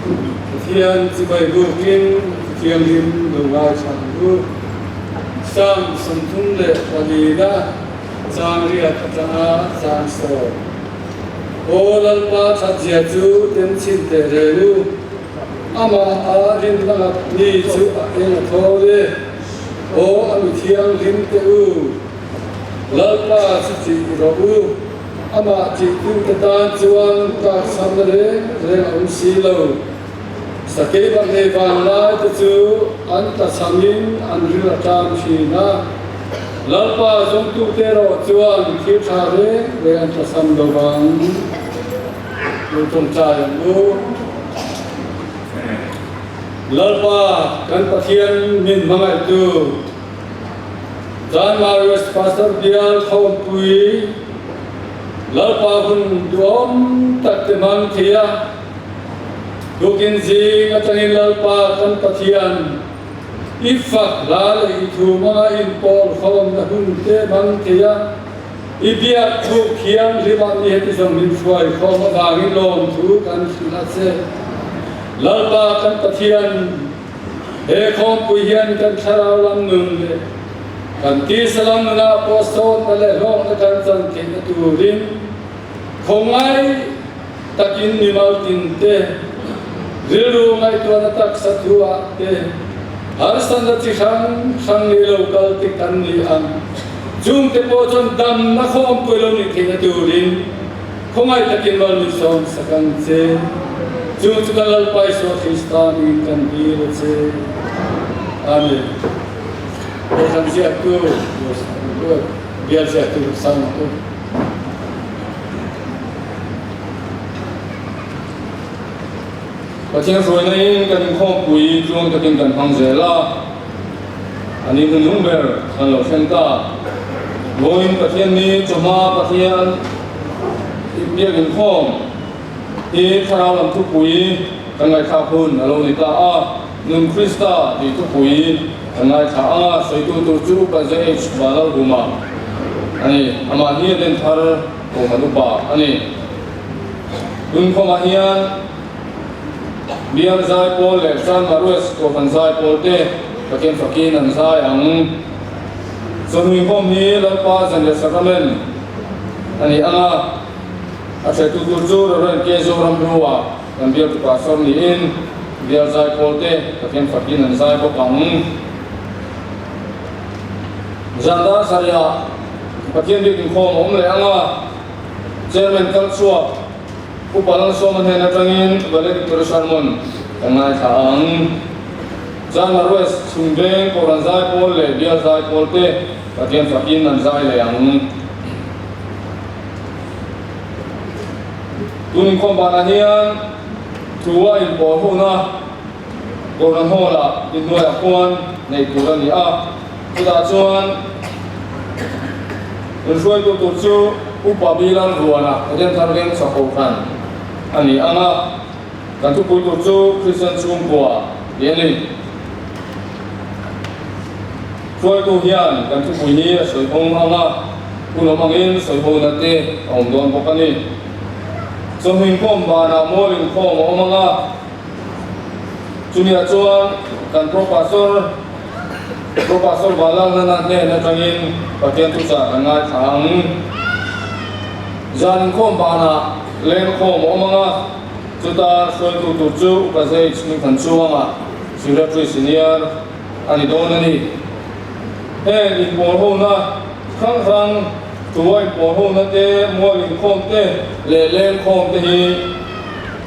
Pathian chibai bukin Thianghlim lo ngaithla ang u. Psalm 34 na chang riat atanga chang sawm. Aw Lalpa thatzia chu tem chhin teh reng u. Amah a rinna nghat mi chu a eng a thawl e. Aw a mi thianghlim teh u. Lalpa chu tih rawh u. Amah tihtute tan chuan tlakchhamna reng reng a awm si lo. Sakei baknei vanglai te chu an tlachhamin an ril a tang thin a. Lalpa zawngtute erawh chuan thil tha reng reng an tlachham lo vang. Lo tawngtai ang u. Lalpa kan Pathian min hmangaihtu. Zan Marius Pastor Bial Khawmpui Lalpa hun duhawm tak te hmang thei a, tukin zing atangin Lalpa kan Pathian i fak hla leh i thu hmanga inpawl khawmna hun te hmang thei a, i biak thuk thianghlim ah mi heti zawng min hruai khawm avangin lawmthu kan hrilh a che. Lalpa kan Pathian. He khawmpui hian kan thlarau lam nun leh kan tisa lam nunah pawh sawtna leh hlawkna kan chan theihna turin khawngaih takin mimal tinte rilru ngaihtuahna taksa thuah te harsatna chi hrang hrang ni lo kal te kan ni ang. Chungte pawh chuan damna khawmpui lo nih theihna turin Khawngaih takin mal min sawm sak ang che. Chu chu kan Lalpa Isua Krista niin kan dil a che. Amen. Kohhran ziaktu Bial ziaktu sang tu. Pathian hruaina in kan inkhawmpui tluang takin kan hmang zel a, a ni hnuhnung ber kan lo thleng ta. Vawiin Pathian ni chawhma Pathian biak inkhawm hi thlarau lam thupui kan ngaihthlak hun a lo ni ta a, Nun Krista tih thupui kan ngaithla ang a, sawitu tur chu Upa JH Vanlalhuma a ni, amah hi a den thar Kohhran upa a ni. Tunkhawmah hian Bial Zaipawl leh San Marues Kohhran Zaipawl te Pathian fakin an zai ang. Chawhnuikhawm hi Lalpa Zanriah Sacrament a ni ang a, a hretu tur chu Rev. K. Zoramhlua kan bialtu pastor niin Bial Zaipawl te Pathian fakin an zai bawk ang. Zan dar sarihah Pathian biakinkhawm a awm leh ang a. Chairman kal chhuak Upa Lalsawma hnen atangin valedictory sermon kan ngaithla ang. China West chhung veng Kohhran zaipawl leh Bial zaipawl te Pathian fakin an zai leh ang. Tun inkhawm banah hian thu a inpawl huna Kohhran Hall-ah inhnuaiah khuan neih tur a ni a. Chutah chuan inhruaitu tur chu Upa Bilan Ruana Edenthar Veng Chhakawhhran a ni ang a, kan thupui tur chu Kristian Chhungkua tih a ni. Hruaitu hian kan thupui hi a sawi hawng ang a, hun awm angin sawi hona te a awm dawn bawk a ni. Chawhnu inkhawm banah mual inkhawm a awm ang a, chumiah chuan kan Pro Pastor, Pu Pastor Vanlalnana hnen atangin Pathian thuchah kan ngaithla ang. Zan inkhawm banah lengkhawm a awm ang a, chuta hruaitu tur chu Upa Zage Hmingthan Chuanga, Secretary Senior a ni dawn a ni. Heng inpawl hona hrang hrang, Tuai inpawl hona te, mual inkhawm te leh lengkhawm te hi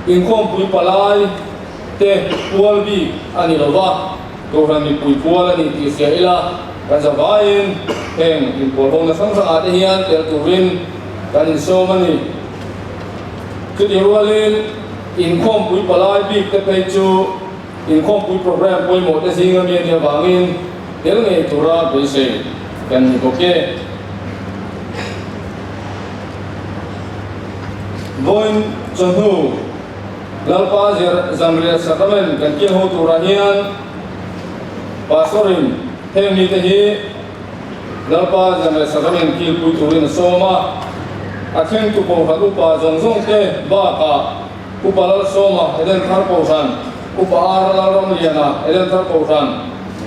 inkhawmpui palai te pual bik a ni lova. Kohhran mipui pual a ni tih hria ila, kan zavaiin heng inpawlhawmna hrang hrangah te hian tel turin kan insawm a ni. Chutih rualin inkhawmpui palai bik te phei chu inkhawmpui programme pawimawh te zinga mi a nih avangin tel ngei tura beisei kan ni bawk e. Vawiin chawhnu. Lalpa Zanriah Sacrament kan kil ho turah hian Pastor-in heng mite hi Lalpa Zanriah Sacrament kilpui turin a sawm a, a thlengtu Kohhran upa zawng zawng te bakah. Upa Lalsawma, Edenthar Kohhran, Upa Ar Lalramliana, Edenthar Kohhran,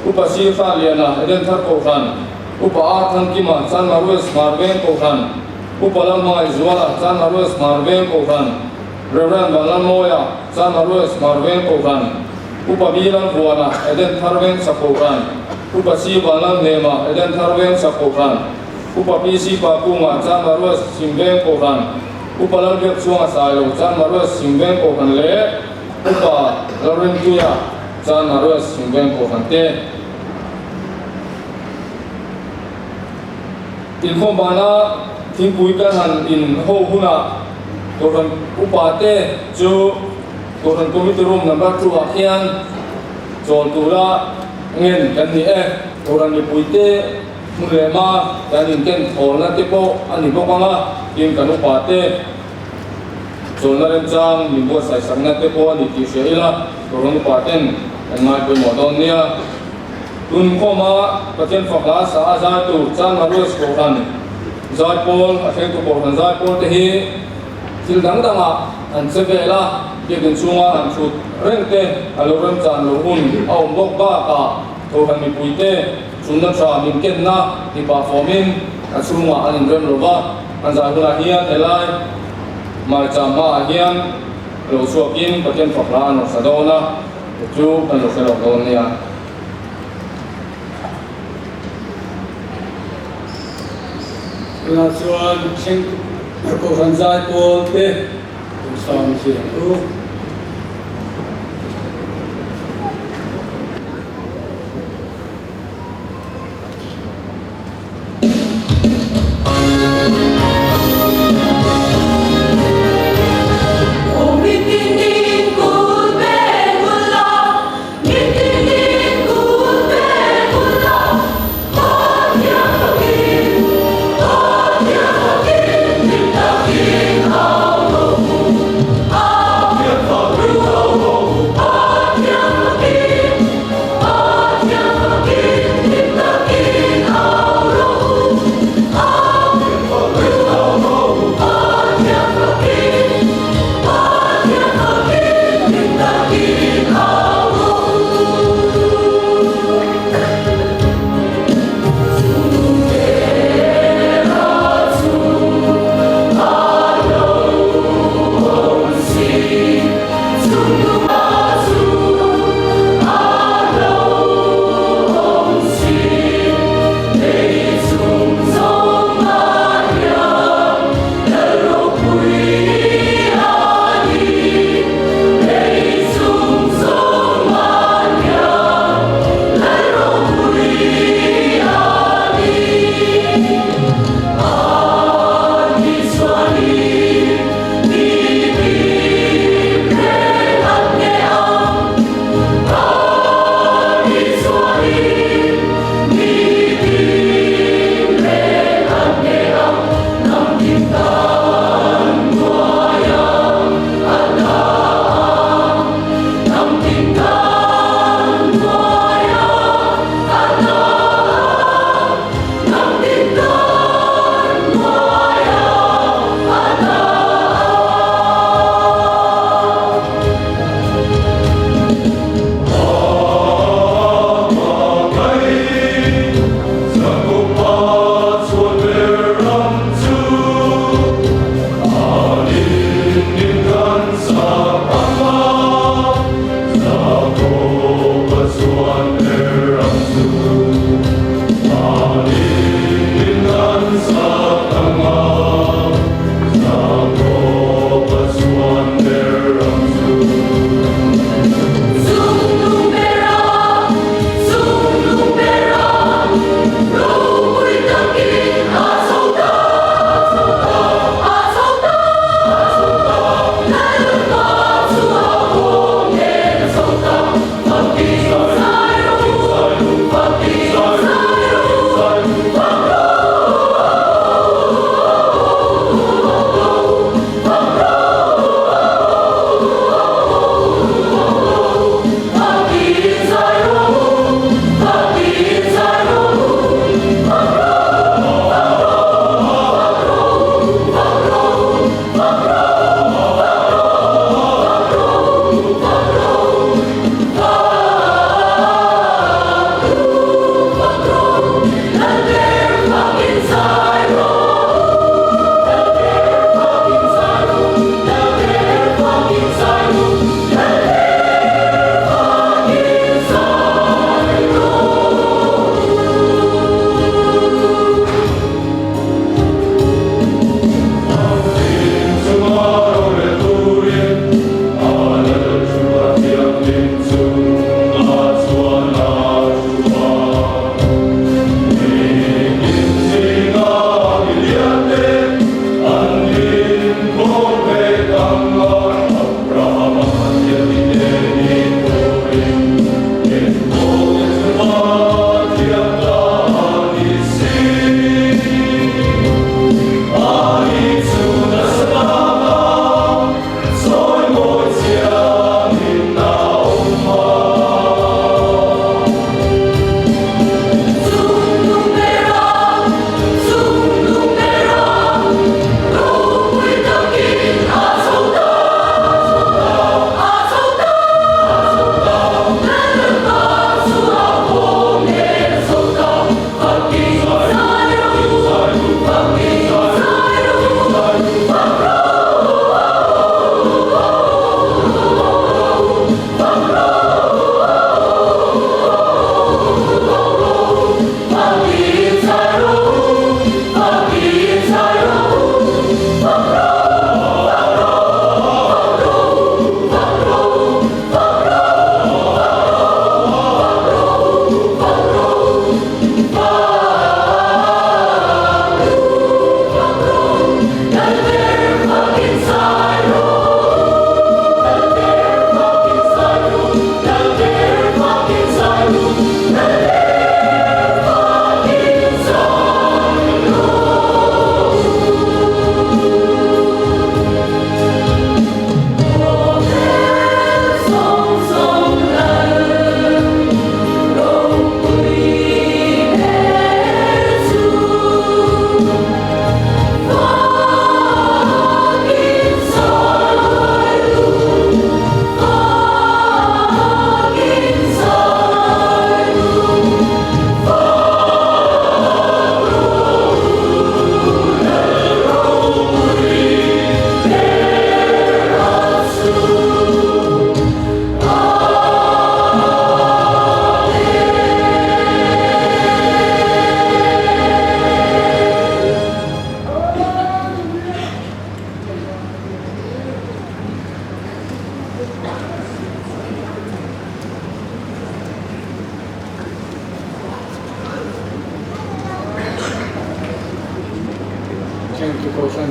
Upa C Hratliana, Edenthar Kohhran, Upa Ar Thangkima, Chanmar West Hmar Veng Kohhran, Upa Lalhmangaihzuala, Chanmar West Hmar Veng Kohhran, Rev. Vanlalmawia, Chanmar West Hmar Veng Kohhran, Upa B Lalvuana, Edenthar Veng Chhak Kohhran, Upa C Vanlalhnema, Edenthar Veng Chhak Kohhran, Upa PC Pakunga, Chanmar West Chhim Veng Kohhran, Upa Lalbiak Chuanga Sailo, Chanmar West Chhim Veng Kohhran leh Upa Lalrinpuia, Chanmar West Chhim Veng Kohhran te. Inkhawm bana thingpui kan han in ho hunah Kohhran Upa te chu Kohhran Committee Room number 2 ah khian chawl tura ngen kan ni e. Kohhran mipui te hmun leh hma kan inken thawlna te pawh a ni bawk ang a, tin kan upa te chawlna remchang min buatsaih sakna te pawh a ni tih hria ila Kohhran upa ten kan ngai pawimawh dawn nia. Tun khawma Pathian fak hla sa a zai tur Chan Maruas Kohhran Zaipawl, a thlengtu Kohhran Zaipawl te hi thil dang dangah an che vel a, biakin chhunga an thut reng te a lo remchan loh hun a awm bawk bakah Kohhran mipui te chunna tha min kenna ti pah fawmin a chhungah an inrem lo va, an zai hunah hian helai Maicham hmaah hian lo chhuakin Pathian fak hla an rawn sa dawn a. Chu kan lo hre lo dawn nia. Tunah chuan thleng Kohhran zaipawl te duhsam thei ang u.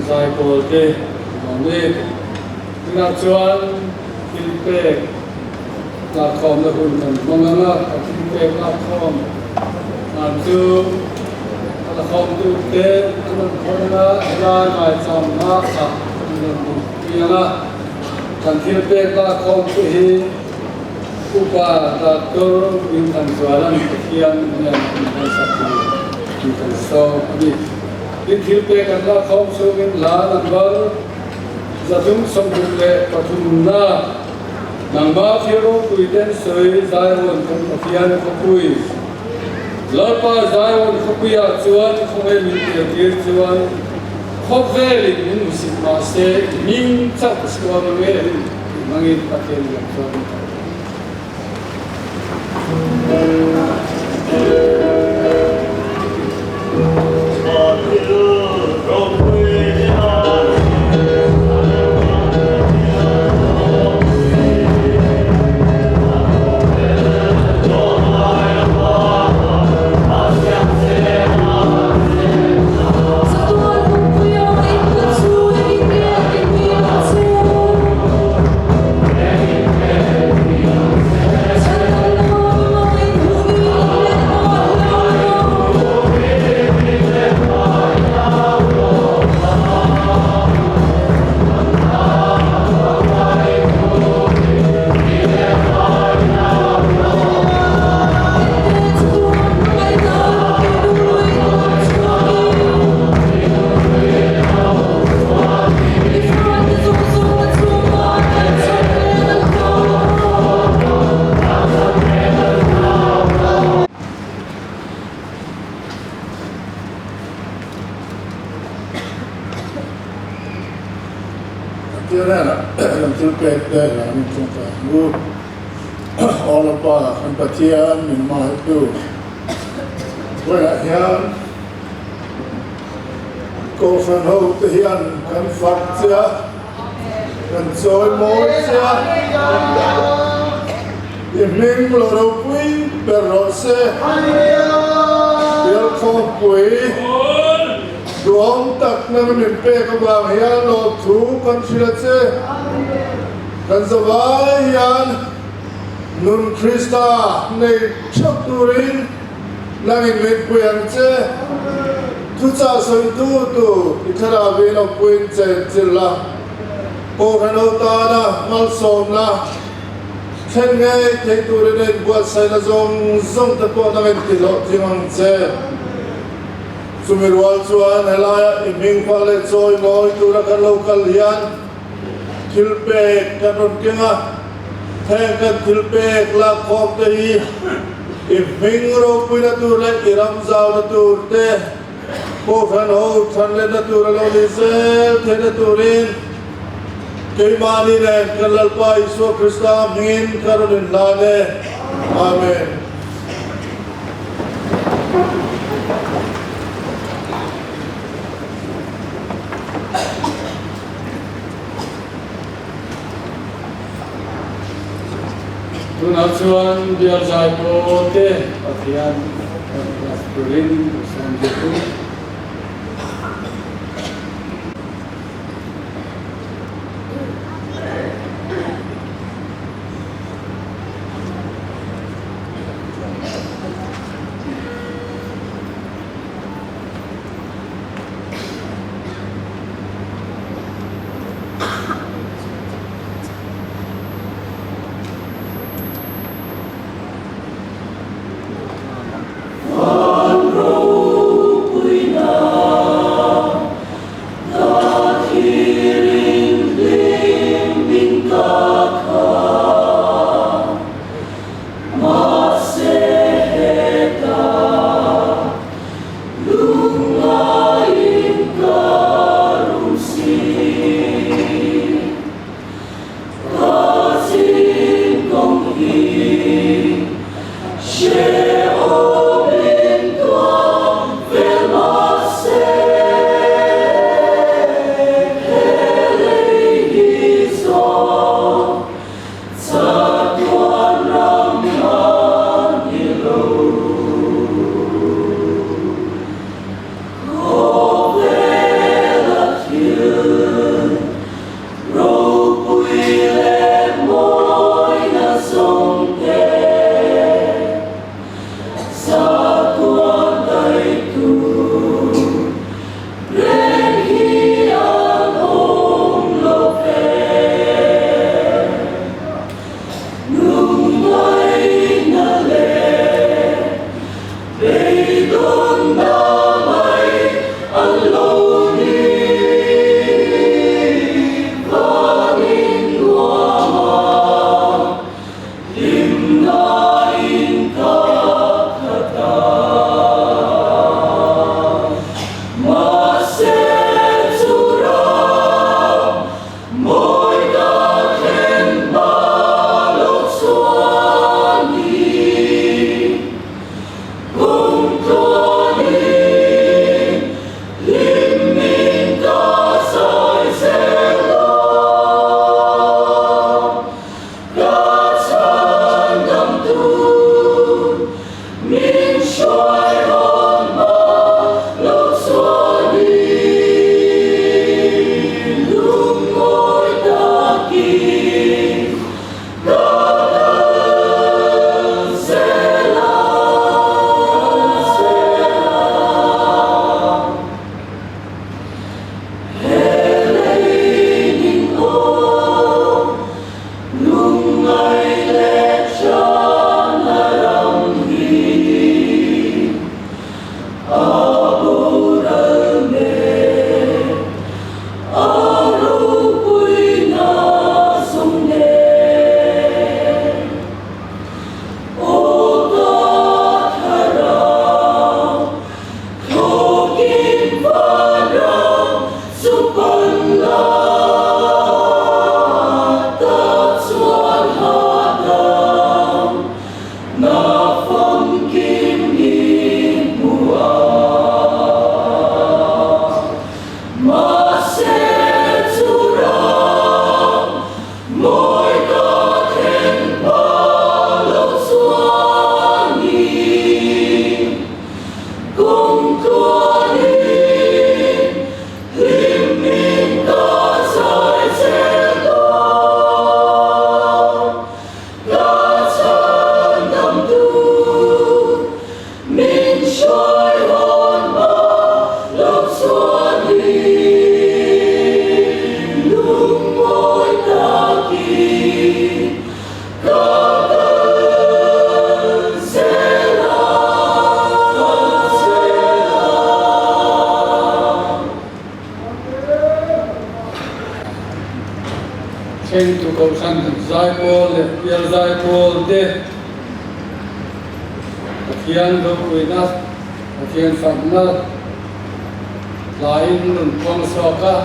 zaipawl te an awm e. Tunah chuan thil pek lakkhawmna hun kan hmang ang a, kan thil pek lakkhawm dan chu a lakhawmtu te an rawn khawn ang a, helai ngaicham hma ah an rawn duh pui ang a, kan thil pek lakkhawm te hi Upa Doctor Winthanzuala'n Pathian hian an hmansak tur tih kan sawm a ni. Tin, thil pek an lakkhawm chhungin hla number 173 na Nangmah thil ropui ten sawi Zion kan Pathian khawpui Lalpa Zion khawpuiah chuan khawnge min tirtir chuan khawvelin min hmusit mahse i hming chauh ka suam ang e tih hmangin Pathian lian chuan min kal thei. Kohhran ho te hian kan fak che a, kan chawi mawi che a, i hming lo ropui ber rawh se. Bialkhawmpui duhawm tak nang min pek avang hian lawmthu kan hrilh a che. Kan zavai hian nun Krista nei theuh turin Nangin min pui ang che. Thuchah sawi tu tu i thlarau in awmpuiin chen chilh la, Kohhran ho tana malsawmna thlen ngei thei turin a inbuatsaihna zawng zawng te pawh nangin ti hlawhtling ang che. Chumi rual chuan helaia i hming fak leh chawi mawi tura kan lo kal hian thil pek kan rawn keng a, Heng kan thil pek lakkhawm te hi i hming ropuina tur leh i ram zauna tur te, Kohhran ho thanlenna tur a lo ni zel theihna turin keimahni nen kan Lalpa Isua Krista hmingin ka rawn inhlan e. Amen. Tunah chuan bial zai pawl te Pathian kan class turin ka sawm bik u. Kohhran Zaipawl leh Bial Zaipawl te Pathian ropuina, Pathian fakna tlaiin rawn puang chhuak a,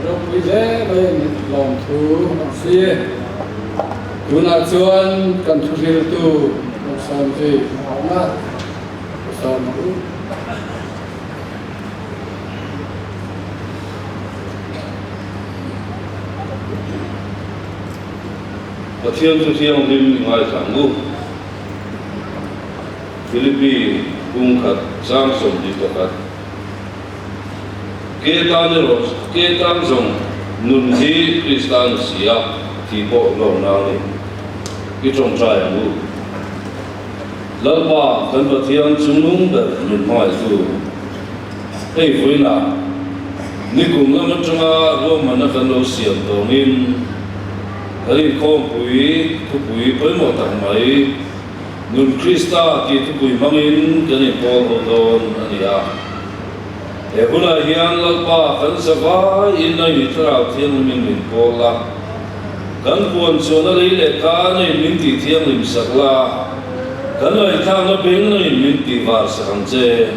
ropui hle mai a nih lawmthu an si. Tunah chuan kan thuhriltu Lawmsawmzui a awm a, ka sawm ang u. Pathian chu thianghlim i ngaithla ang u. Philippi kung khat chang 21. Ke tan erawh ke tan zawng nun hi Krista a ni si a, tih pawh hlawm nang ni. I tawngtai ang u. Lalpa kan Pathian chungnung ber min hmangaihtu, hei vawiinah nikum lam atanga ruahmanna kan lo siam tawngin kan inkhawmpui thupui pawimawh tak mai Nun Krista tih thupui hmangin kan inpawl ho dawn a ni a. He hunah hian Lalpa kan zavaiin a in Thlarau Thianghlimin min pawl la, kan puan chuan a lei leh ka neiin min tih thianghlim sak la, kan ngaihthlakna beng neiin min tih var sak ang che,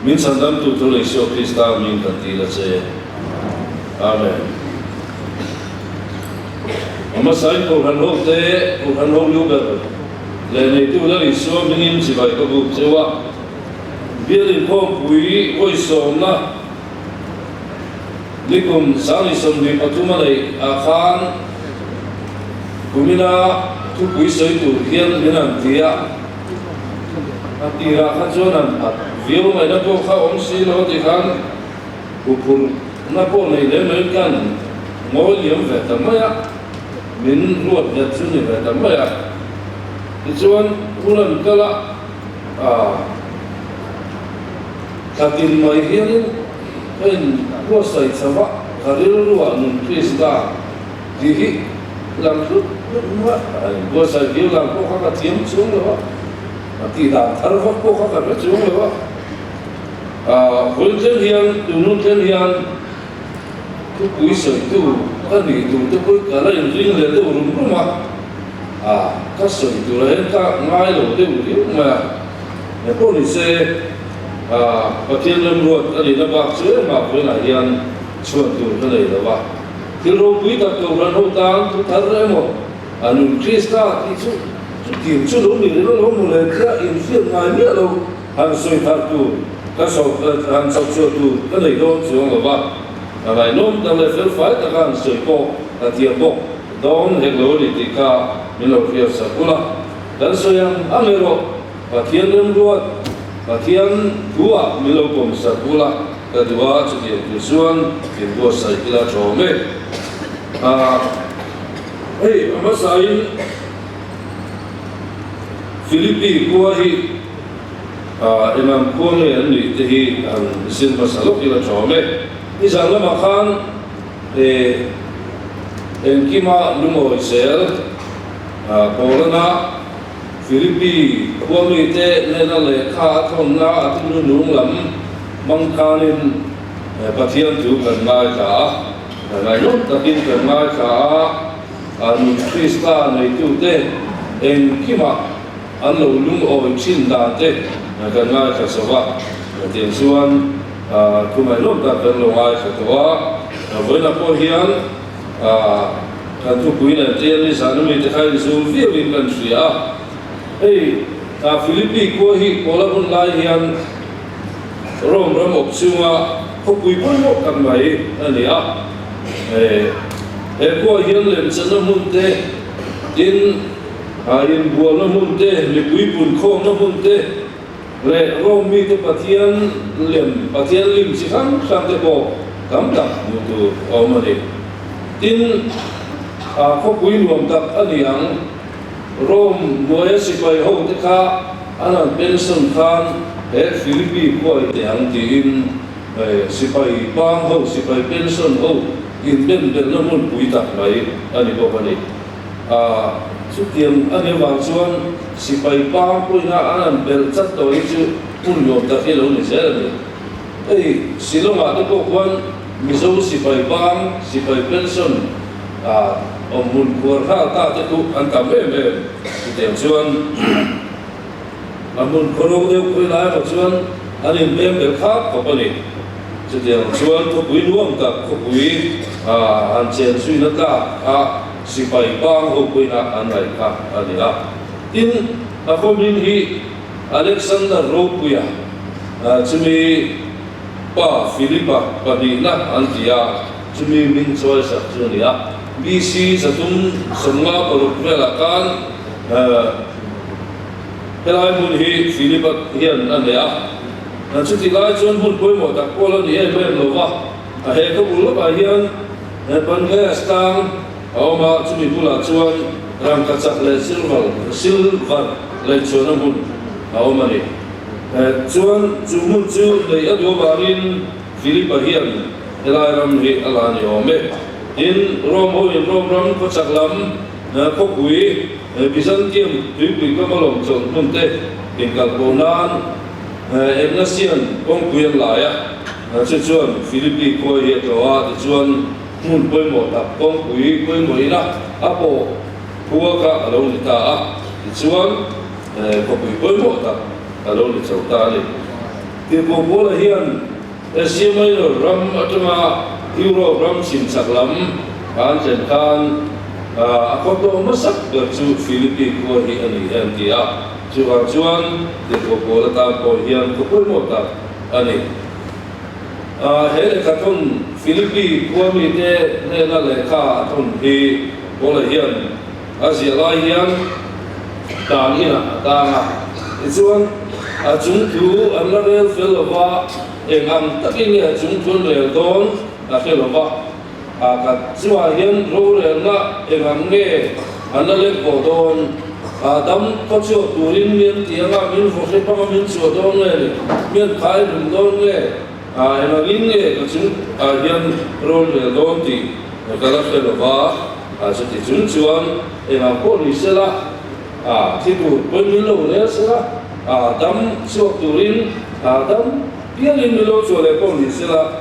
min chhandamtu Thul Isua Krista min kan ti la che. Amen. A hmasain Kohhran ho te, Kohhran ho lu ber leh neitu Lal Isua hmingin chibai ka buk cheu a. Bial inkhawmpui vawisawmna nikum 2023 a neih ah khan kumina thupui sawi tur hian min han ti a, a tirah kha chuan han phat viau ngaihna pawh kha awm si lo ti khan huphurhna pawh nei lem loin kan ngawi liam ve ta mai a, min ruat nghet chu ni ve ta mai a. Tichuan hun an kal a. A thlatin mai hianin ka in buatsaih chho a, ka rilruah nun Krista tih hi lang hlut hlut mai a, in buatsaih viau dan pawh kha ka thiam chuang lo a, a tih dan thar vak pawh kha ka hre chuang lo a, vawiin thleng hian tun hun thleng hian thupui sawitu ka nih tur te pawh ka la inring leh deuh rum rum a. A, ka sawi tur ah hian ka ngai lo deuh riau mai a, he pawh ni se a Pathian remruat a nihna bak chu engmah vawiinah hian chhuan tur ka nei lo a, thil ropui tak Kohhran ho tan thu thar emaw a nun Krista tih chu chu tir chu lo ni reng lo maw le tia inhriat ngai miah lo han sawi thar tur ka sawi han chawp chhuah tur ka nei dawn chuang lo va, a ngaihnawm tak leh felfai taka han sawi pawh ka thiam bawk. Dawn hek lo a ni tih kha min lo hriat sak ula, kan sawi ang ang erawh Pathian remruat, Pathian thu-ah min lo pawm sak ula ka duh a, chutiang tur chuan min buatsaih ila tawm e. Ah, hei a hmasain Philippi khua hi ah engang khua nge an nih te hi han zir hmasa lawk ila tawm e. Nizan lamah khan He engkima lungawi zel Paulana Philippi khua mite nena lehkha a thawnna a tunu nung lam hmang khanin Pathian thu kan ngaithla a, ngaihnawm takin kan ngaithla a, a nun Krista neitute engkima an lo lungawi thin dan te kan ngaithla chho a, tiang chuan Thu ngaihnawm tak kan lo ngaithla tawh a, vawiinah pawh hian kan thupui leh tel ni zan mite kha inzul viauin kan hria a. Hei Philippi khua hi Paula hun lai hian Rome ram awp chunga khawpui pawimawh tak mai a ni a. He khua hian lemchanna hmun te, tin inbualna hmun te, mipui punkhawmna hmun te, Leh Rome mite Pathian lem, Pathian lim chi hrang hrang te pawh tam tak hmuh tur a awm a ni. Tin, a khawpui nuam tak a ni ang. Rome hnuaia sipai ho te kha an han pension khan he Philippi khua i teh ang tiin sipai bang ho, sipai pension ho inben belhna hmunpui tak mai a ni bawk a ni. A, chutiang a nih avang chuan sipai pang pawina an han belh tlat tawh hi chu hmun nuam tak hi a lo ni zel a ni. Hei Shillong-ah te pawh khuan Mizo sipai pang, sipai pension, a, Awmhmun khuar nghal ta te chu an tam em em. Chutiang chuan a hmun khawro deuh khawi lai erawh chuan an inbeng bel khak khawp a ni. Chutiang chuan khawpui nuam tak khawpui han chen zuina tlak a sipai pang ho puina an ngaih kha a ni a. Tin, a khawmin hi Alexander Ropuia chumi pa Philip-a pahnihna an ti a, chumi min chawisak chu a ni a. BC 356 velah khan helai hmun hi Philip-a hian a nei a. Chuti lai chuan hmun pawimawh tak pawh la ni em em lo va, a he ka bul lawkah hian Pangaeas tlang a awm a, chumi bulah chuan rangkachak leh silver silver laihchhuahna hmun a awm a ni. Chuan chu hmun chu neih a duh avangin Philip-a hian helai ram hi a la ni awm e. Tin, Rome hoin Rome ram khawchak lam khawpui Byzantium tuipui kam a lawm chawlh hmun te inkalpawh nan Egnatian kawngpui an lai a, chu chuan Philippi khua hi a tlawh a, tichuan hmun pawimawh tak kawngpui pawimawh ina a pawh khua kha a lo ni ta a, tichuan khawpui pawimawh tak a lo ni chho ta a ni. Tirhkoh Paula hian Asia Minor ram atanga Europe ram chhimchhak lam an thlen khan a khaw tawh hmasak ber chu Philippi khua hi a ni em ti a, chuvang chuan Tirhkoh Paula tan pawh hian khaw pawimawh tak a ni. He lehkha thawn Philippi khua mite hnena lehkha a thawn hi Paula hian A ziah lai hian tan inah a tang a, tichuan a chung thu an la rel fel lo va, eng ang takin nge a chung thu an rel dawn a hre lo va, a khat chungah hian rorelna eng ang nge an la lek pawh dawn, a dam khaw chhuak turin mian ti anga min vaw hre panga min chhuah dawn nge ni, mian khai hlum dawn nge, a eng angin nge ka chungah hian rorel dawn tih ka la hre lo va. A chuti chung chuan engah pawh ni sela, a thi tur pawi min lo rel sela, a dam chhuak turin a dam piangin min lo chhuah leh pawh ni sela,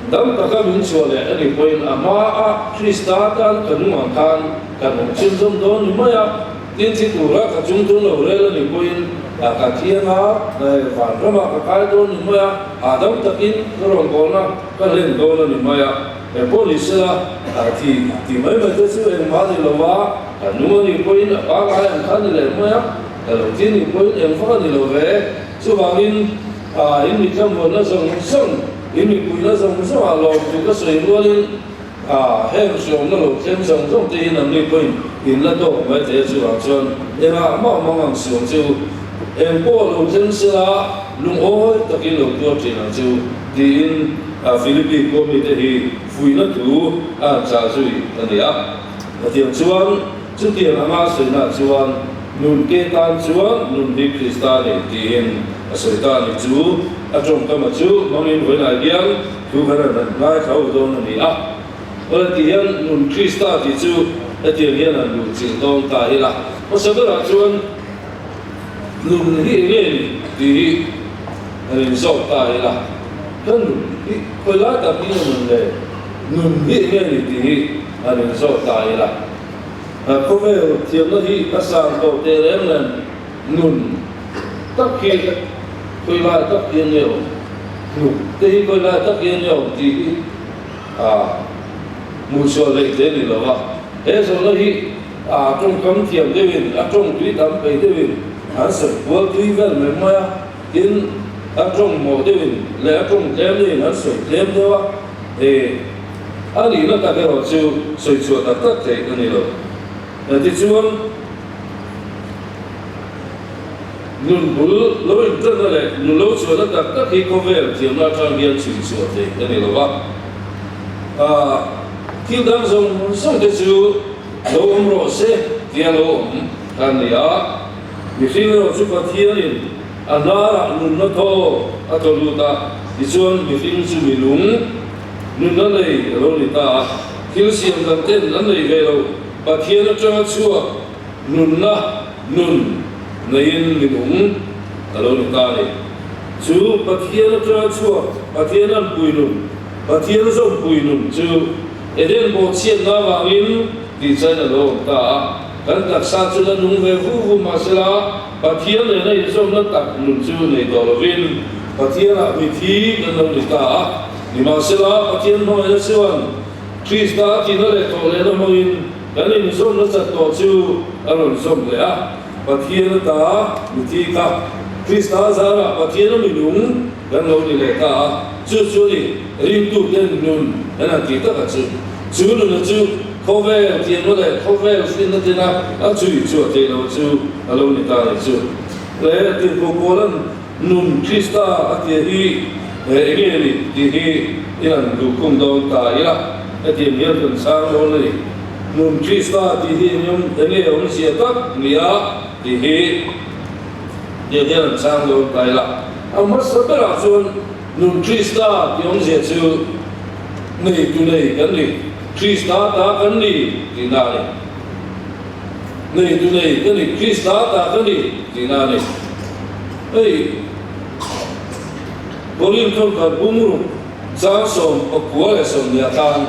dam taka min chhuah leh a nih pawhin a hmaa Krista tan ka nung ang khan kan awm chhunzawm dawn ni mai a. Tin, thi tura ka chung tun lo rel a nih pawhin ka thiang a, van ramah ka kai dawn ni mai a, hahdam takin ka rawn kawlna ka hlen dawn a ni mai a. Eng pawh ni sela, thi tih mai mai te chu engmah a ni lo va, ka nung a nih pawhin a pangngai ang kha a ni leh mai a, ka lo thi nih pawhin eng vak a ni lo ve. Chuvangin, in mitlamvawnna zawng zawng, in mipuina zawng zawngah lawm tur ka sawi rualin, A, heng hriawmna lo thleng zawng zawng te hian anni pawhin in la tawk mai thei a, chuvang chuan engah mah mang ang suang chu eng pawh lo thleng sela lungawi takin lo tuar thin ang chu tiin Philippi khua mite hi fuihna thu a han chah zui a ni a. Hetiang chuan chutiang anga sawina chuan nun ke tan chuan nun hi Krista a ni tiin a sawi ta a ni chu a tawngkama chu hmangin vawiinah hian Thu khan an han ngaithla ho dawn a ni a, awle ti hian nun Krista tih chu hetiang hian han luh chilh dawn ta ila. Hmasa berah chuan nun hi enge ni tih hi han inzawk ta ila, ka nun hi khawi lai tak hi nge nun le, nun hi enge ni tih hi han inzawk ta ila. Khawvel thiamna hi a sang tawh teh reng nen nun tak hi khawi lai tak hian nge awm? Hnuk te hi khawi lai tak hian nge awm tih hi a hmuhchhuah hleih te ni lo va. He zawhna hi a tawngkam thiam deuhin, a tawng tui tam peih deuhin an sawi kual tui vel mai mai a, tin a tawng mawh deuhin leh a tawng tlem deuhin an sawi tlem deuh a, e a nihna tak erawh chu sawi chhuah tak tak theih a ni lo. Tichuan. Nun bul lo inṭanna leh nun lo chhuahna tak tak hi khawvel thiamna aṭang hian chhui chhuah theih a ni lo va. Thil dang zawng zawng te chu lo awm rawh se tia lo awm kha a ni a. Mihring erawh chu Pathianin a hnarah nunna thaw a thaw lut a, tichuan mihring chu mi lung nunna nei a lo ni ta a. Thil siam dang ten an nei ve lo, Pathian aṭanga chhuak Nunna nun neiin minung a lo ni ta a ni. Chu Pathian atanga chhuak, Pathian anpui nun Pathian zawmpui nun chu Eden bawhchhiatna avangin tihchain a lo awm ta a. Kan taksa chu la nung ve vu vu mah sela, Pathian nena inzawmna tak nun chu nei tawh lovin Pathianah mithi kan lo ni ta a. Nimahsela, Pathian hmangaihna chuan Krista thihna leh thawhlehna hmangin kan inzawmna chat tawh chu a rawn zawm leh a. Pathian ata mithi kha Krista zarah Pathiana minung kan lo ni leh ta a, chu chu a ni ringtuten nun an han tih takah chu. Chu nuna chu khawvel thiamna leh khawvel hrinna tina a chui chhuah theih loh chu a lo ni ta a ni chu. Le Tirhkoh Paula'n nun Krista a tia hi enge a ni tih hi i han duhkhum dawn ta ila, hetiang hian kan chhang dawn a ni. Nun Krista tih hi enge awmzia tak ni a tih hi tiang hian an chhang dawn ta ila. A hmasa berah chuan Nun Krista tih awmzia chu neitu nei kan ni, Krista ta kan ni tihna a ni. Neitu nei ka ni, Krista ta ka ni tihna a ni. Hei Korinth khat bung ruk chang 29 khan,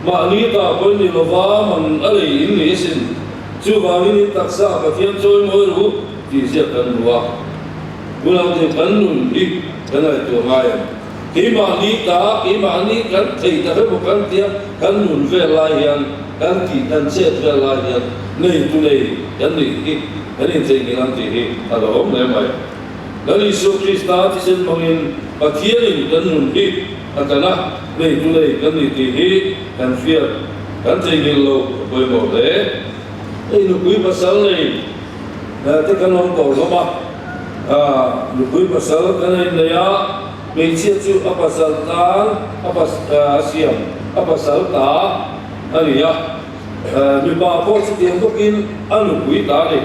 Mahni ta pawi ni lova man a lei in ni asin, chuvangin in taksa Pathian chawi mawi ru tih ziak kan hmu a. Unaute kan nun hi kan ngaihtuah ngai ang. Keimahni ta, keimahni kan thei ta emaw kan tia kan nun vel lai hian, kan tih kan chet vel lai hian nei tu nei kan nih hi kan intheihnghilh ang tih hi a lo awm hle mai. Lal Isua Krista thisen hmangin Pathianin kan nun hi A kan a, neitu nei kan ni tih hi kan hriat kan theihnghilh lo a pawimawh hle. Hei nupui pasal nei te kan awm tawh hlawm a, nupui pasal kan en nei a, hmeichhia chu a pasal tan a siam a pasal ta a ni a, mipa pawh chutiang bawkin a nupui ta a ni.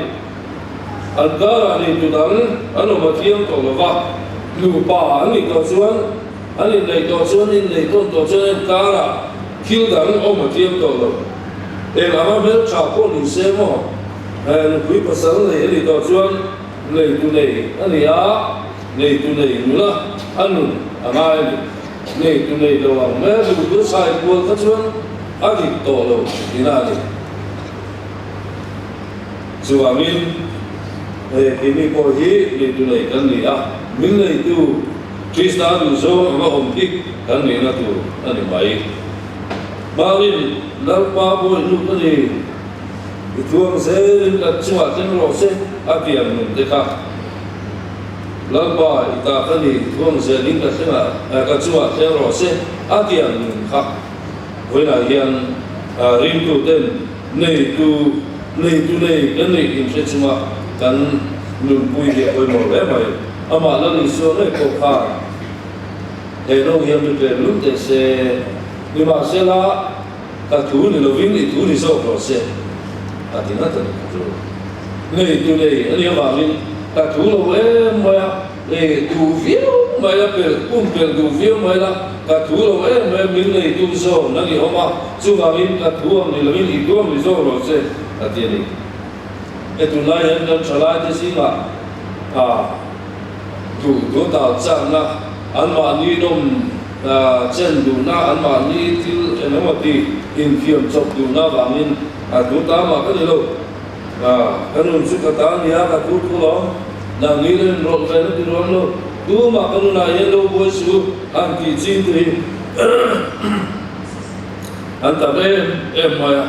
An karah neitu dang an awm a thiang tawh lo va, nupa an nih tawh chuan An inneih tawh chuan inneih tawn tawh chuan en karah thil dang awm a thiam tawh lo. Eng anga hmeltha pawh ni se maw? Nupui pasal nei a nih tawh chuan neitu nei a ni a, neitu nei nula a nun a ngai a ni. Neitu nei lo ang mai a duh duh sai kual kha chuan a dik tawh lo tihna a ni. Chuvangin he keini pawh hi neitu nei kan ni a, min neitu Krista duh zawng anga awm hi kan nihna tur a ni mai. Hmangin Lalpa bawihnu ka ni, i thuang zelin kan chungah thleng rawh se a ti ang nun te kha. Lalpa i ta ka ni, i thuang zelin ka thlengah ka chungah thleng rawh se a ti ang nun kha. Vawiinah hian ringtuten neitu neitu nei kan nih inhre chunga kan nunpui hi a pawimawh hle mai. Amah Lal Isua ngei pawh khan he no hian mi pek lum teh se, nimahsela ka thu ni lovin i thu ni zawk rawh se a ti ngat a ni kha chu. Neitu nei a nih avangin ka thu lo em mai a, e duh viau mai la, pelh pum pelh duh viau mai la, ka thu lo em mai a, min neitu zawk na ni awm a, chuvangin ka thu ang ni lovin i thu ang ni zawk rawh se a ti a ni. He tunlai hian kan thalaite zingah a duh duh tal chakna, anmahni nawm chen duhna, anmahni thil eng emaw ti inthiam chawp duhna avangin a duh ta mah ka ni lo. Ka nun chu ka ta nia, ka thu thu lo, nangni la inrawlh ve na ti ruam lo, tumah ka nunah hian lo buai suh han tih chin te hi an tam em em mai a.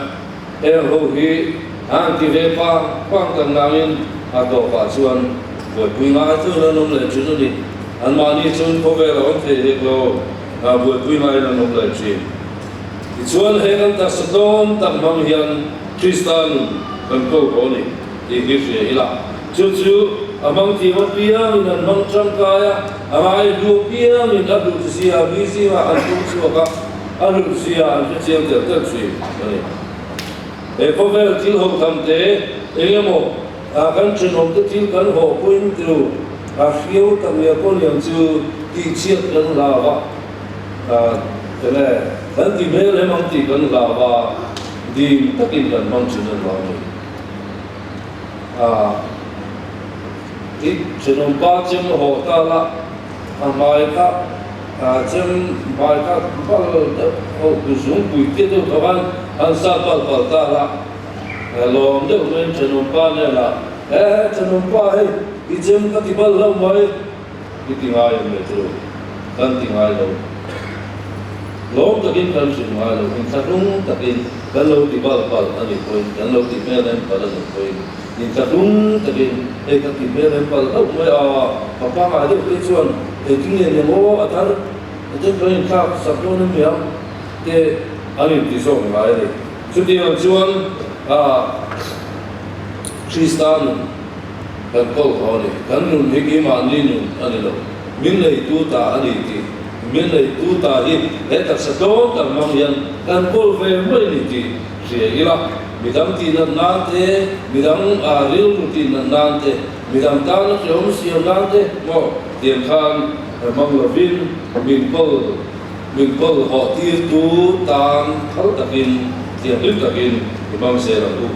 Heng ho hi an ti ve pang pang tak nangin a tawpah chuan buaipui ngai chuan an awm leh thin a ni. Anmahni chuan khawvel a awm thei hek lo, buaipui ngaiin an awm leh thin. Tichuan heng an taksa tlawm tak hmang hian Krista nun kan ko haw ni tih hi hria ila. Chu chu a hmang thiam apiangin an hmang tangkai a, a ngai hlu apiangin a hlutzia mi zingah an tum chhuak a. A hlutzia an hre chiang tel tel thin a ni. He khawvel thil ho tham te eng emaw ah kan thenawm te thil kan haw pawhin tu a hriau tak leh pawh niang chu tihchhiat kan hlau a, enge kan ti hmel em ang tih kan hlau a, dim takin kan hmang thin a hlau a ni. I thenawm pa chem haw ta la a hmai kha. Chem bai kha bal deuh ho zungpui te deuh tho khan an sat pal pal ta la. Lawm deuh maiin thenawmpa hnenah, He he thenawmpa hei i chem ka ti bal lo mai i ti ngai em le chu? Kan ti ngai lo. Lawm takin kan hrilh ngai lo, inthlahrung takin kan lo ti bal pal a nih pawhin, kan lo ti hmel em pal a nih pawhin inthlahrung takin hei ka ti hmel em pal hlauh mai a, ka pangngai deuh phei chuan engtin nge ni maw a thar te kan inthlak sak dawn em niang te an inti zawk ngai a ni. Chutiang chuan Krista nun kan kawl tho a ni. Kan nun hi keimahni nun a ni lo. Min neitu ta a ni tih, min neitu ta hi he taksa tlawm tak hmang hian kan kawl ve mai a ni tih hria ila, midang tihnat nan te, midang rilru tihnat nan te, midang tana hrehawm siam nan te maw tiang khan hmang lovin min kawl. Min kawl hawh tirtu tan phal takin, thianghlim takin i hmang zel ang u.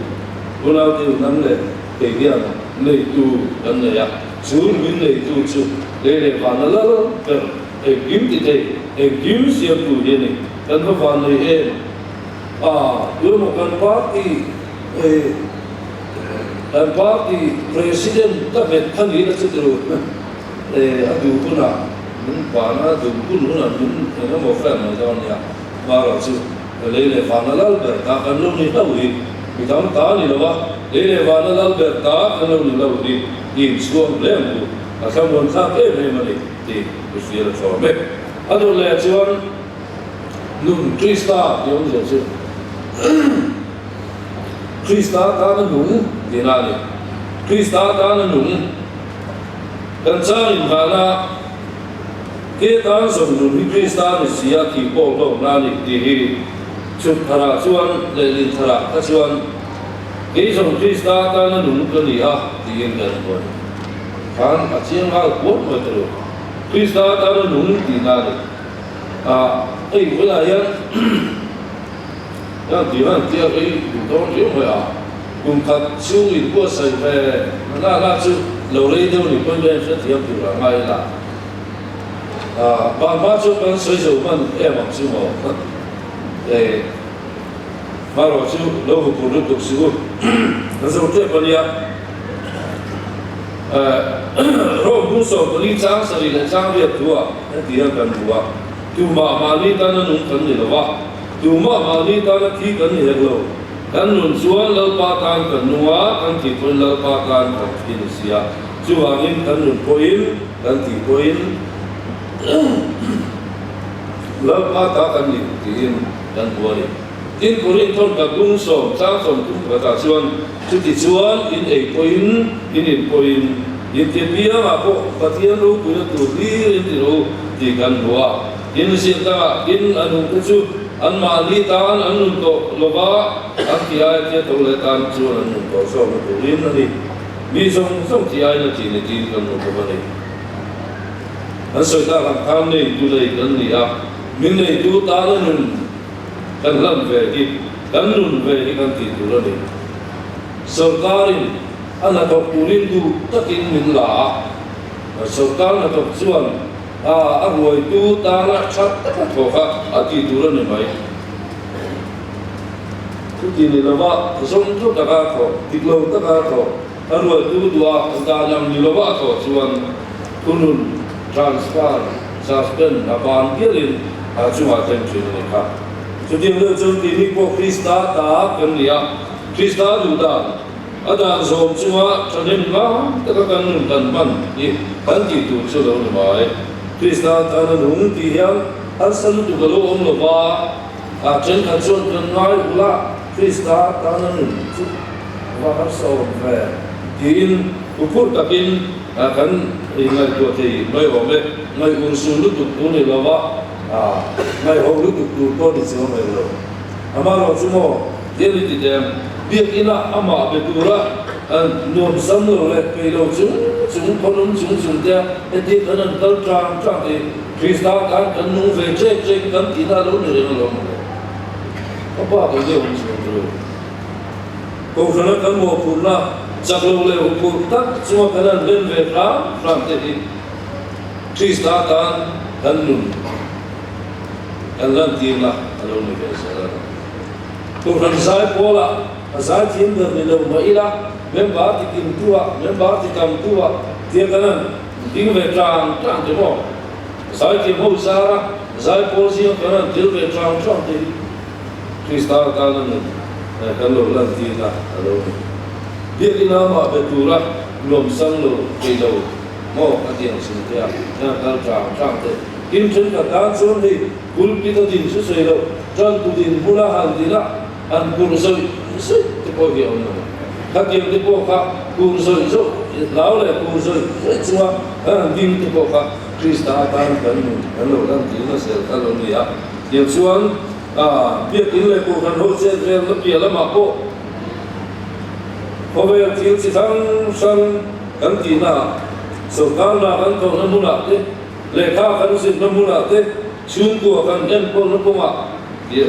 Unau te unam leh kei hian neitu kan nei a, chu min neitu chu lei leh vana lal ber, engkim ti thei, engkim siamtu hi a ni. Kan va van nei em? A, tuemaw kan party, kan party president ka nghet kha niin a chu ti ru. A duh hunah min ban a, duh hun hunah min eng emaw fel mai dawn nia. Hmara chu lei leh vana lal ber ta kan lo ni hlauh hi, mi dang ta ni lo a, lei leh vana lal ber ta kan lo ni hlauh hi i inchhuang hle ang u, a thlamuan thlak em em a ni tih i hria la thlawm e. A dawt leh chuan nun Krista tih awmzia chu Krista tana nung tihna a ni. Krista tana nung. Kan chang inhana ke tan zawng nun hi Krista ni si a tih pawh hlawkna a ni tih hi chhuk tharah chuan leh lin tharah kha chuan kei zawng Krista tana nung ka ni a tiin kan hmu a ni. Khan a chiang nghal kual mai ta lo. Krista tana nung tihna a ni. A hei vawiinah hian Hian tih han tia kei duh dawn riau mai a, kum khat chhung in buatsaih ve na na chu lo rei deuh ni pawhin ka inhrethiam tur a ngai la. Van hma chu kan sawi zo hman em ang chu maw? E, hmarawh chu lo hupur lutuk suh u, kan zo tep a nia. Rome bung 14 chang sarih leh chang riat thu ah heti hian kan hmu a, Tumah mahni tana nung kan ni lo va, tumah mahni tana thi kan ni hek lo. Kan nun chuan Lalpa tan kan nung a, kan thih pawhin Lalpa tan kan thi ni si a. Chuvangin kan nun pawhin, kan thih pawhin Lalpa ta kan ni tiin kan hmu a ni. Tin, Korinthon ka gung sawm tlang 30 pakhatah chuan, Chuti chuan in ei pawhin, in in pawhin, in ti piangah pawh Pathian ropuina tur hlir in ti ro tih kan hmu a. Tin, zir dangah tin a nungte chu anmahni tan an nun tawh lo va, an ti aia tia to leh tan chuan an nun tawh zawkna turin a ni. Mi zawng zawng ti aiin a ti ni tiin kan hmu bawk a ni. An sawi tak ang khan neitu nei kan ni a, min neitu tana nun. Kan hlan ve hi, kan nun ve hi kan tih tur a ni. Sorkarin a hnathawk turin duh takin min la a, sorkar hnathawk chuan a a ruaitu tana tha taka thawk a a tih tur a ni mai. Chuti ni lova zawng taka thawk, dik lo taka thawk, a ruaitu duha dan ang ni lova a thawh chuan thunun, transfer, suspend, a ban bialin a chungah thleng thin a ni kha. Chutiang deuh chuan keini pawh Krista ta kan ni a, Krista duh dan, a dan zawm chunga thahnem ngang taka kan nun kan hman hi kan tih tur chu lo ni mai. Krista tana nung tih hian harsa lutuk a lo awm lo va, a thenkhat chuan kan ngai ula Krista tana nun chu va harsa awm ve tiin huphurh takin kan ngaihtuah thei mai awm e. Ngaih urhsun lutuk tur ni lo va, ngaihho lutuk tur pawh ni chuang reng lo. Amaherawh chu maw, Dial i ti teh ang, biakina amah be tura nuam sam lo leh peih lo chung chung, khawnum chung chung te heti kan han kal tang tang hi Krista tan kan nung ve chek chek kan tihna lo ni reng alawm maw le. Ka pa kei deuh ang chuang chu. Kohhrana kan mawhphurhna chak lo leh huphurh tak chunga kan han hlen ve hram hram te hi Krista tan kan nun kan lantirna a lo ni ve zel a ni. Kohhran zai pawlah a zai thiam ber ni lo mah ila, member ti kim tu ah, member ti tam tu ah tia kan han ding ve tang tang te maw? Zai thiam ho zara zai pawl zing kan han tel ve tang tang te hi Krista atana nun kan lo lantirna a lo ni. Biakina amah be tura nuamsang lo thei lo maw a ti ang sin tia kan han kal tang tang te. Tin thenkhat tan chuan hei pulpit a din chu sawi loh, tan tu din hmuna han din a, han kur zawih zawih te pawh hi a awm lo. Khatiang te pawh kha kur zawih zawih, hlau leh kur zawih zawih chunga kan han ding te pawh kha Krista atan kan nun kan lo lan tir na zel kha lo ni a. Tiang chuan Biakin leh Kohhran ho chet velna piah lamah pawh khawvel thil chi hrang hrang kan tihnaah sawrkar hna kan thawhna hmunah te, Lehkha kan zirna hmunah te, chhungkua kan enkawlna kawngah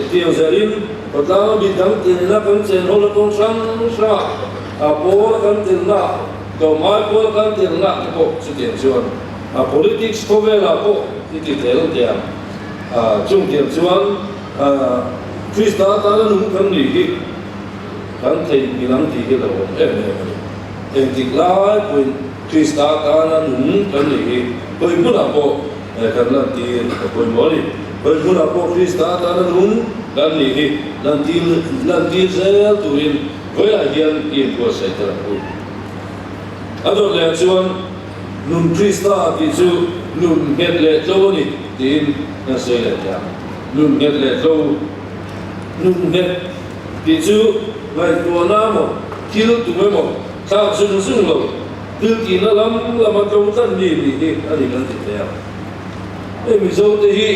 tiang zelin khawtlanga mi dang telna kan chen hawlna kawng hrang hrangah a pawl kan telna, tlawmngai pawl kan telna te pawh chutiang chuan a politics khawvelah pawh i ti tel tiang chung tiang chuan Krista atana nung kan nih hi kan theihnghilh ang tih hi lo awm em em a ni. Engtik lai pawhin Krista tana nung kan nih hi hawi hmunah pawh kan lantir a pawimawh a ni. Hawi hmunah pawh Krista tana nung kan nih hi lantir lantir zel turin vawiah hian i inbuatsaih ta ang u. A dawt lehah chuan nun Krista tih chu nun nghet leh tlo a ni tiin kan sawi leh thei ang. Nun nghet leh tlo, nun nghet tih chu ngaihtuahna emaw thil tum emaw Thlak zung zung lo, thil tihna lam lama tlo tlat mi tih hi a ni kan ti thei a. Hei Mizo te hi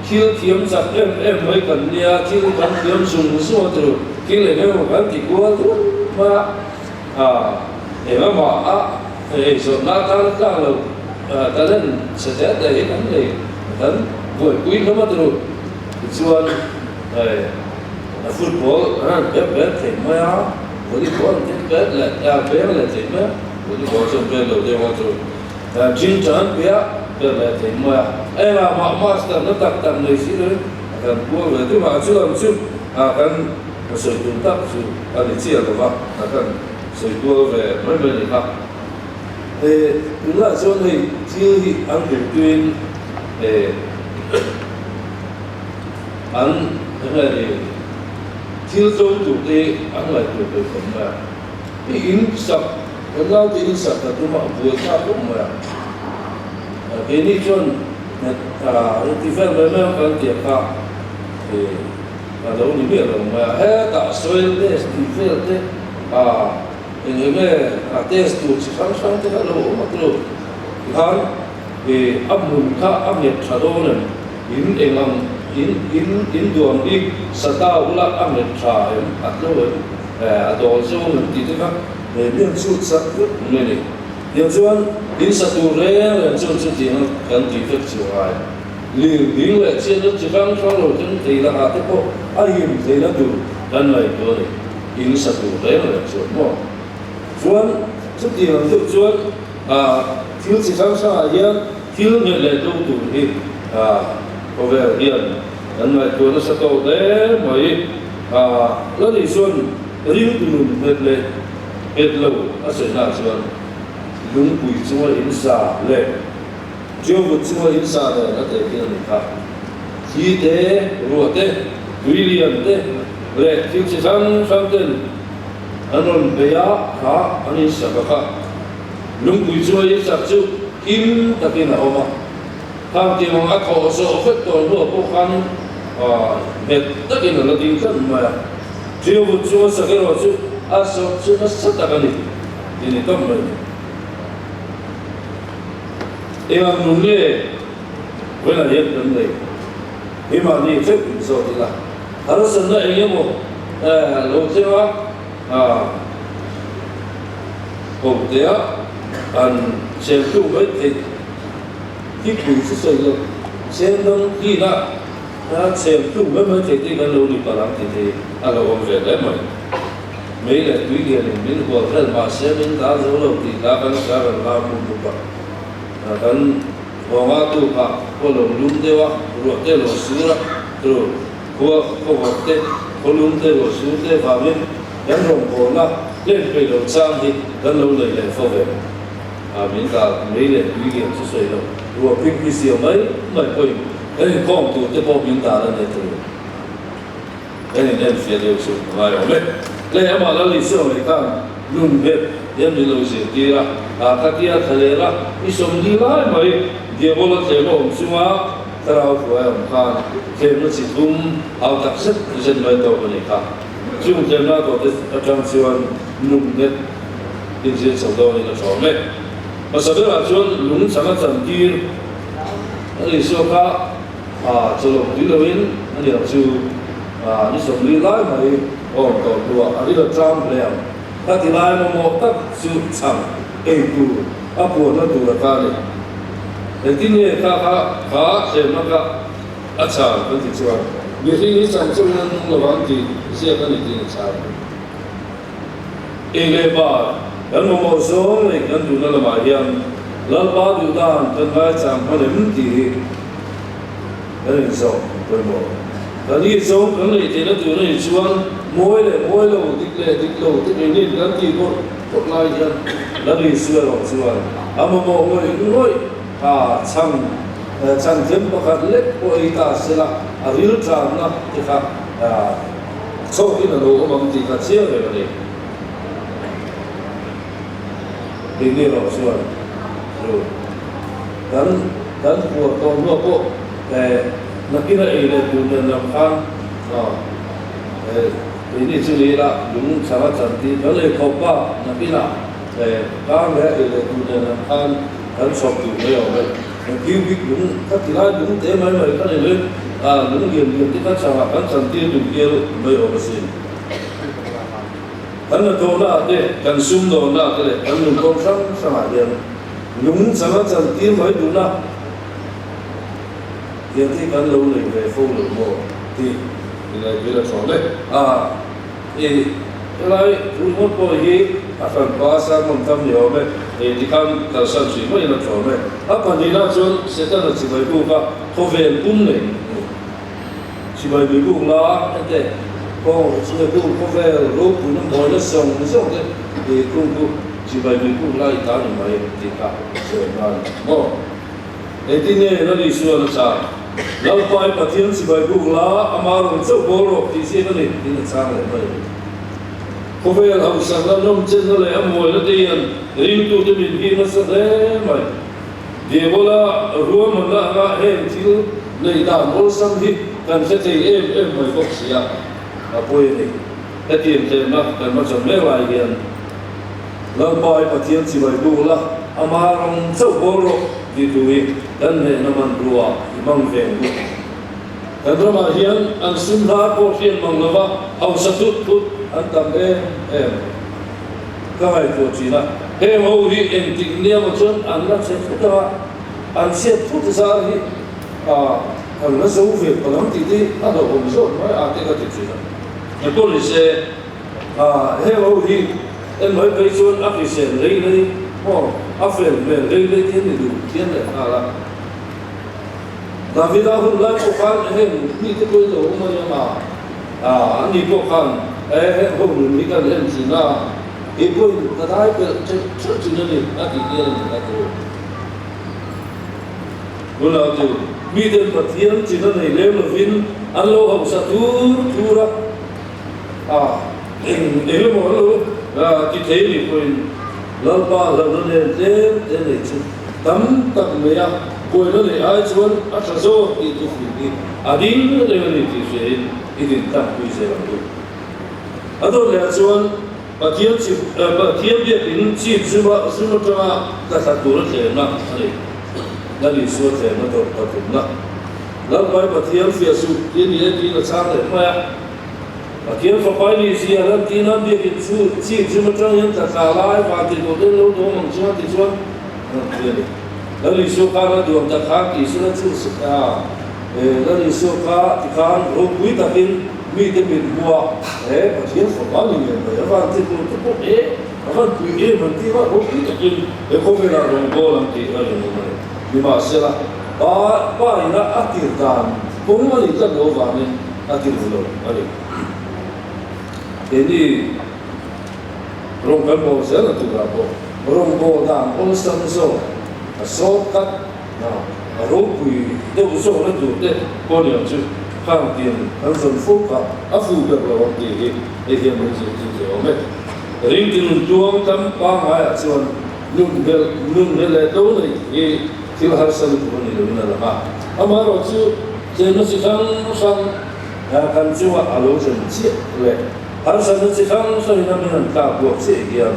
thil thiam chak em em mai kan nia, thil kan thiam zung zung a tilo, thil eng emaw kan ti kual duai mai a, ah eng emaw a eizawnna atan a tlak lo, talent chhe te te hi kan nei, kan buaipui hlawm a tilo, tichuan hei football an han pek vel thei mai a. Volleyball an thil pet leh a peng leh thei mai a, volleyball chu an pek lo deuh a chu gym chang an pe a, pek leh thei mai a, engah mah master na tak tak nei si loin a kan kual ve deuh a, chu lam chu a kan sawi tum tak chu a ni chiah lo va, a kan sawi kual ve mai mai a ni kha. Tunlaiah chuan hei thil hi an hrilhtuin an enge ni. Thil tlo tur te an ngaihtuah peih khawp mai a, i in sak kan naute in sak ka tum a, a buai thlak khawp mai a, keini chuan ti vel mai mai ang kan ti a kha a lo ni miah lo mai a, hetah soil test tih vel te eng eng nge a test tur chi hrang hrang te kha a lo awm a tilo tikhan a hmun kha a nghet tha dawn em? In eng ang in in in duang bik sa ta ula a nghet tha em a tlo em a dawl zawng em tih te kha mian chhut sak vek mai ni. Tiang chuan in sa tur reng reng chuan chutiang a kan tih vek chu a ngai. Lir ding leh chiat a chi hrang hrang lo then thei lakah te pawh a him theihna tur kan ngaihtuah a ni. In sa tur reng reng chuan maw? Chuan chutiang ang deuh chuan thil chi hrang hrangah hian Thil nghet leh tlo tur hi khawvel hian kan ngaihtuah nasa tawh hle mai. Lani chuan ringtu nun nghet leh nghet lo a sawihnah chuan lungpui chunga in sa leh tiauvut chunga in sa nen a tehkhin a ni kha. Thli te, ruah te, tui lian te leh thil chi hrang hrang ten an rawn bei a kha an insak a kha. Lungpui chunga in sak chu him takin a awm a, khang ti ang a thawh zawh vek tawh hnuah pawh khan nghet takin a la ding tlat mai a. Ṭiauvut chunga sak erawh chu a zawh chu nasa tak a ni tih ni tawp mai a ni. Eng ang nun nge vawiinah hian kan nei? Keimahni hreuh in zawt ila, harsatna eng emaw lo thleng a, Hotea an chemtu mai theih hi pui chu sawi lo, chen dang hlina chemtu mai mai theih te kan lo ni palh ang tih te hi a lo awm ve hle mai. Mei leh tui lianin min hual vel mahse min dal zo lo tih hla kan hria kan hla hmun bawk a, kan hawnga tu kha pawh lo lum deuh a, ruah te lo sur a. Tur khua khawvawt te, khawlum te, ruahsur te vangin kan rawngbawlna hlen peih loh chang hi kan lo nei leh fo ve. A min kal mei leh tui lian chu sawi lo, ruah ping hi siam mai mai pawhin kan inkhawm tur te pawh min dan a nia tur. Kan in enfiah deuh chu a ngai awm e. Leh amah Lal Isua mai khan nun nghet hian min lo zirtir a, a khatia thla leh la i 40 lai mai Diabola thlem a awm chunga thlarau hruai a awm khan thlemna chi thum hau tak zet zet mai tawk a ni kha. Chung thlemna tawh te atang chuan nun nghet inzir chho dawnin a tha awm e. Hmasa berah chuan lung chang a chantir Lal Isua kha A chawlawk tui loin a niang chu ni 40 lai mai awm tawh hnuah a ril a tlang hle ang. Ka ti lai mamawh tak chu chhang ei tur a puanna tur a ka ni. Engtin nge kha kha kha thlemna kha a chhan kan ti chuan mihring hi chang chauhin an nung lovang tih ziak a ni tiin a chhan. Ei leh bar kan mamawh zawng leh kan duhna lamah hian Lalpa duh dan kan ngaichang hman em tih hi kan inzawh pawimawh. Kan i zawng kan neih theihna tur a nih chuan mawi leh mawi lo, dik leh dik lo te keinin kan tih bawrh bawrh lai hian Lal Isua erawh chuan a mamawh ngawih ngawih a chhang chhan them pakhat lek pawh ei ta sela a ril tlanna te kha Chhawkin a lo awm ang tih kha chiang reng a ni. Keini erawh chuan chu kan kan puar tawh hnuah pawh nakina ei leh tur nen lam khan keini chu ni ila lung chhanga chan tih kan ei khawp bak nakina kar leh ei leh tur nen lam khan kan chhawp duh mai awm e. Cubic lung ka ti lai lung te mai mai kha ni lo in lung lian lian te kha changah kan chantir duh hial mai awm asin. Kan hnathawhna ah te, kan sumdawnna ah te leh kan nunkawng hrang hrang ah hian lung changa chantir mai duhna tiang te hi kan lo nei ve fo lo maw tih ingaihtuah a thawn e. A I helai thu ringawt pawh hi a hranpa sermon tam ni awm e, hei tikhan kalsan hrih maiin a tlawm e. A pahnihna chuan Setana chibai buk a khawvel pum nei a ni. Chibai bui buk la hete kawng chibai buk khawvel ropuina mawina zawng zawng te i kung chu chibai bui buk la i ta ni mai tih kha sawi nghal a ni maw? Engtin nge Lal Isuan a chang? Lalpa i Pathian chibai buk la, ama rawn chauh bawl rawh tih ziak a ni, tiin a chang leh mai a ni. Khawvel hausakna nawmchenna leh a mawina te hian ringtute min hi nasa hle mai. Diabola ruahmanna anga heng thil neih dan awlsam hi kan hre thei em em mai bawk si a, a pawi a ni. Hetiang tlemna kan hmachhawn mek lai hian Lalpa i Pathian chibai buk la, ama rawn chauh bawl rawh tih thu hi kan hnehna hmanrua i hmang ve ang u. Kan ramah hian an sum hnar pawh hriat mang lova hausa thut thut an tam em em. Ka ngaihtuah thin a, heng ho hi engtik nia maw chuan an la che thut ang a, an chhiat thut zar hi an la zo ve palh ang tih te hi a hlauhawm zawk mai a te ka ti thin a. Engpawh ni se. Heng ho hi en mai phei chuan a hrisel rei rei maw, a fel hmel rei rei te ni duh thiam leh nghal a. Davida hun lai pawh khan heng mite pawh hi lo awm a nia, a ni pawh khan heng ho nun hi kan en thin a, kei pawhin ka dai pelh ṭhelh ṭhelh thin a ni a tih hian a ni a ti. Tunah chu miten Pathian chin a nei lem lovin an lo hausa thur thur a. A eng eng emaw an lo ti thei ni pawhin Lalpa hlauhna nen tlem te nei chu tam tak mai a, buaina neih ai chuan a tha zawk tih thu fing hi a ding reng a ni tih hriain i din tlangpui zel ang u. A dawt lehah chuan Pathian chip Pathian biakin chip zuma zum atanga ka thla tur a tlemna a ni. Lal Isua tlemna tawp pathumna. Lalpai Pathian fiah suh ti a ni e tiin a chhang leh mai a. Pathian Fapai ni zia lan tina biakin chu chip zum atang hian tla thla lai van ti tur ten lo dawm ang chuan ti chuan an ti a ni. Lal Isua khan a duam tak khan tih sela chu a Lal Isua kha ti khan ropui takin mite mit hmuah he Pathian Fapa ni ngei mai a van ti tur te pawh e a van pui em an ti va ropui takin he khawvelah rawngbâwl an tih a rinawm a ni. Nimahsela pa pa ina a tir dan. Kawng a nih tlat loh avangin a ti duh lo a ni. Keini rawng kan bawl zel na turah pawh rawngbawl dan awlsam zawk a shortcut na a ropui deuh zawk na tur te pawh ni ang chu khang tiang kan zawn fo kha a fuh ber lo ang tih hi hei hian min zirtir thei awm e. Ringti nun tuang tam pangaiah chuan nun belh nun belh leh to neih hi thil harsa lutuk a ni loin a lang a, amaherawhchu chenna chi hrang hrang kan chungah a lo thlen chiah leh harsatna chi hrang hrangin a min an tlak buak chiah hian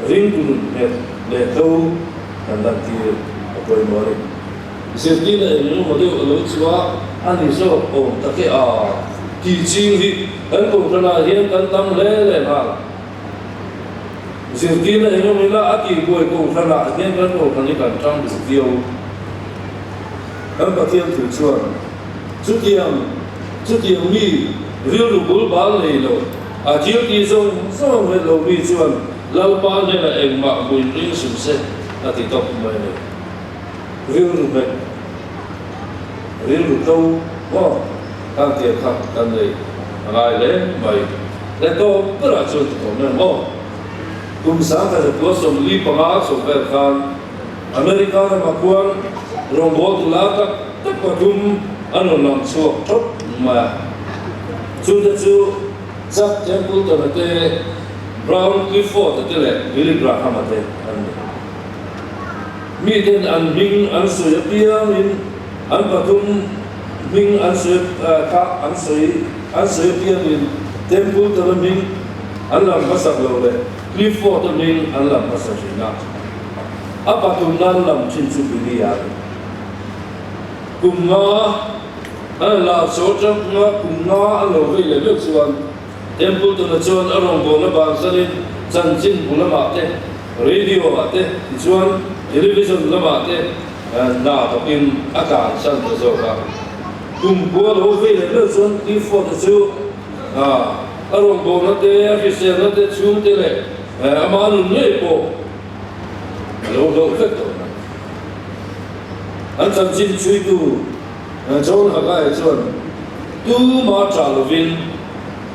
ringtu nun nghet leh tho kan lantir a pawimawh a ni. Zirtirna eng emaw deuh a lo chhuah a ni zawk awm tak e a tih ching hi kan kohhranah hian kan tam hle leh nghal. Zirtirna eng emaw ila a tihbuai kohhranah hian kan kohhran hi kan tang duh viau. Kan Pathian thu chuan chutiang chutiang mi rilru bul bal nei lo, a thil tih zawng zawng hret lo mi chuan Lalpa hnenah engmah hmuin ring suh se a ti tawp mai a ni. Rilru nghet, rilru to maw kan tir kha kan nei a ngai hle mai. Le tawp berah chuan ti tawh mai ang aw. Kum 1945 chho vel khan America ramah khuan rawngbâwl tula tak tak pathum an rawn lang chhuak thawt mai a. Chute chu Chuck Templeton-a te, Brown Clifford-a te leh Billy Graham-a te an ni. Miten an hming an sawi apiangin an pathum hming an sawi kha an sawi an sawi apiangin Templeton-a hming an lam hmasak lo leh Clifford-a hming an lam hmasa thin a. A pathum nan lam thin chu Billy-a a ni. Kum nga an la chaw tang nga kum nga an lo vei leh meuh chuan Templeton-a chuan a rawngbawlna bansanin chanchin bu lamah te, radio ah te, tichuan television lamah te hna takin a tlansan ta zawk a. Kum kua lo vei leh meuh chuan Clifford-a chu a rawngbawlna te, a hriselna te, chhungte leh ama nun ngei pawh a lo hlauh vek tawh mai. An chanchin chhuitu John Haggai chuan, Tuma ṭah lovin,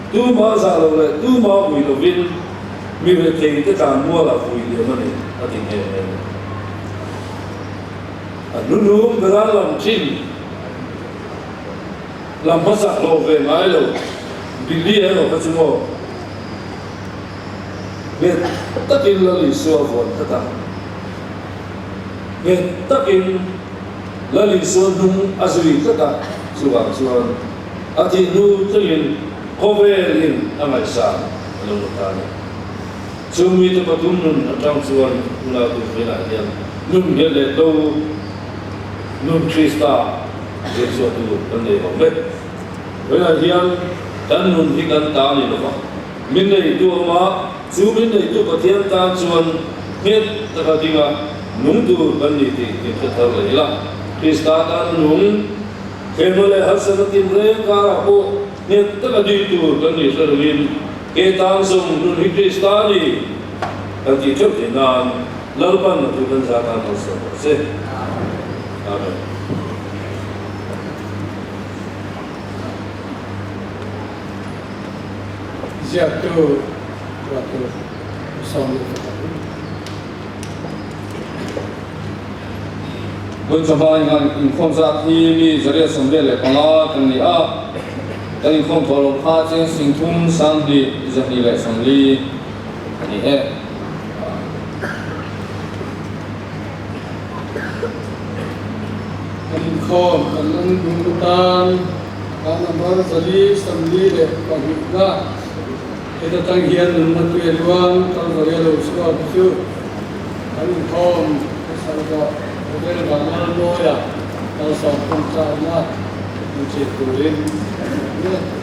tuma zah lo leh tuma ui lovin mi rethei te tlan mualah vui liam a ni, a ti nghe nghe. A hnunung bera lam ṭhin lam hmasak hlawh ve ngai lo Billy erawh kha chu maw nghet takin Lal Isua vawn tlat a, nghet takin Lal Isua hnung a zui tlat a, chuvang chuan a thih hnu thlengin khawvelin a ngaihsan a lo la ta a ni. Chu mite pathum nun atang chuan unau Tufelah hian nun nghet leh to nun Krista zirchhuah tur kan nei awm e. Tunah hian kan nun hi kan ta a ni lova, min neitu a awm a, chu min neitu Pathian tan chuan nghet taka dinga nung tur kan ni tih inhre thar leh ila. Krista tan nung, hema leh harsatna tinreng karah pawh nghet taka ding tur kan nih hre loin ke tan zawng nun hi Krista a ni kan tih theuh theih nan Lalpan a tu kan za tan harsat rawh se. Amen. Ziaktu Ratu 11. Hun chawhma ingan inkhawm zat hi mi 175 kan ni a, kan inkhawm tawh loh kha cheng 32 240 a ni e. Kan inkhawm kan lan dun atan a number 442 na heta tang hian nunna tui a luang Kalvari a lo chhuak chu kan inkhawm hmasa rawh Rev Vanlalmawia kalsawm tawngtaina min chhit turin kan awm e.